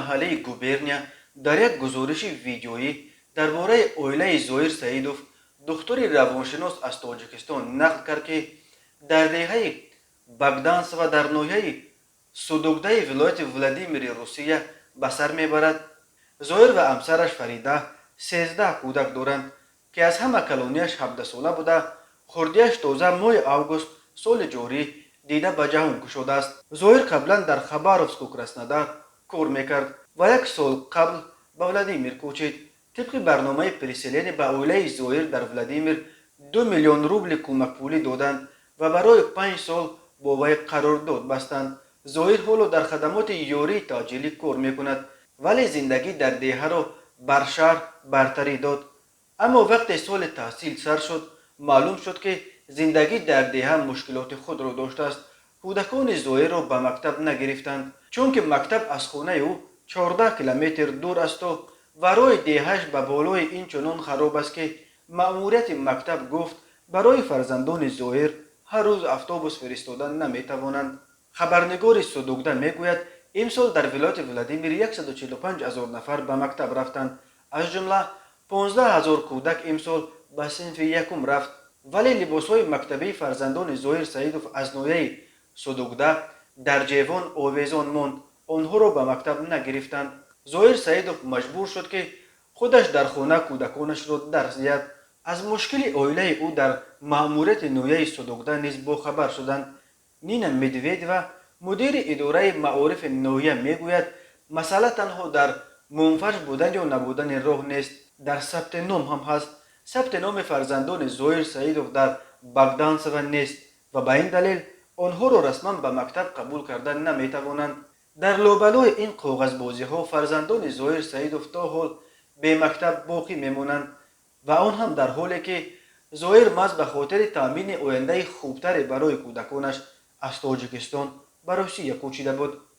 Маҳаллии губерния дар як гузориши видеоӣ дар бораи оилаи Зоир Саидов, духтури равоншинос аз Тоҷикистон, нақл кард, ки дар деҳаи Богданцево дар ноҳияи Судогдаи вилояти Владимири Русия ба сар мебарад. Зоир ва ҳамсараш Фарида 13 кӯдак доранд, ки аз ҳама калонияш 17-сола буда, хурдиаш тоза моҳи август соли ҷорӣ дида ба ҷаҳон кушодааст. Зоир қаблан дар Хабаровску Краснодар кор мекард ва як сол қабл ба Владимир кӯчид. Тибқи барномаи переселение ба оилаи Зоир дар Владимир 2 миллион рубли кӯмакпулӣ доданд ва барои 5 сол бо вай қарордод бастанд. Зоир ҳоло дар хадамоти ёрии таъҷилӣ кор мекунад, вале зиндагӣ дар деҳаро бар шаҳр бартарӣ дод. Аммо вақте соли таҳсил сар шуд, маълум шуд, ки зиндагӣ дар деҳа мушкилоти худро доштааст. Кӯдакони Зоирро ба мактаб нагирифтанд, чунки мактаб аз хонаи ӯ 14 километр дур асту ва роҳи деҳаш ба болои ин чунон хароб аст, ки маъмурияти мактаб гуфт, барои фарзандони Зоир ҳар рӯз автобус фиристода наметавонанд. Хабарнигори Судогда мегӯяд, имсол дар вилояти Владимир 145 ҳазор нафар ба мактаб рафтанд, аз ҷумла 15 ҳазор кӯдак имсол ба синфи якум рафт. Вале либосҳои мактабии фарзандони Зоир Саидов аз ноҳияи Судогда дар Ҷевон овезон монд, онҳоро ба мактаб нагирифтанд. Зоир Саидов маҷбур шуд, ки худаш дар хона кӯдаконашро дарс диҳад. Аз мушкили оилаи ӯ дар маъмурияти ноҳияи Судогда низ бохабар шуданд. Нина Медведева, мудири идораи маорифи ноҳия, мегӯяд, масъала танҳо дар мумфарш будан ё набудани роҳ нест, дар сабти ном ҳам ҳаст. Сабти номи фарзандони Зоир Саидов дар Богданцева нест ва ба ин далел онҳоро расман ба мактаб қабул карда наметавонанд. Дар лобалои ин коғазбозиҳо фарзандони Зоир Саидов то ҳол бемактаб боқӣ мемонанд ва он ҳам дар ҳоле ки Зоир маҳз ба хотири таъмини ояндаи хубтаре барои кӯдаконаш аз Тоҷикистон ба Русия кӯчида буд.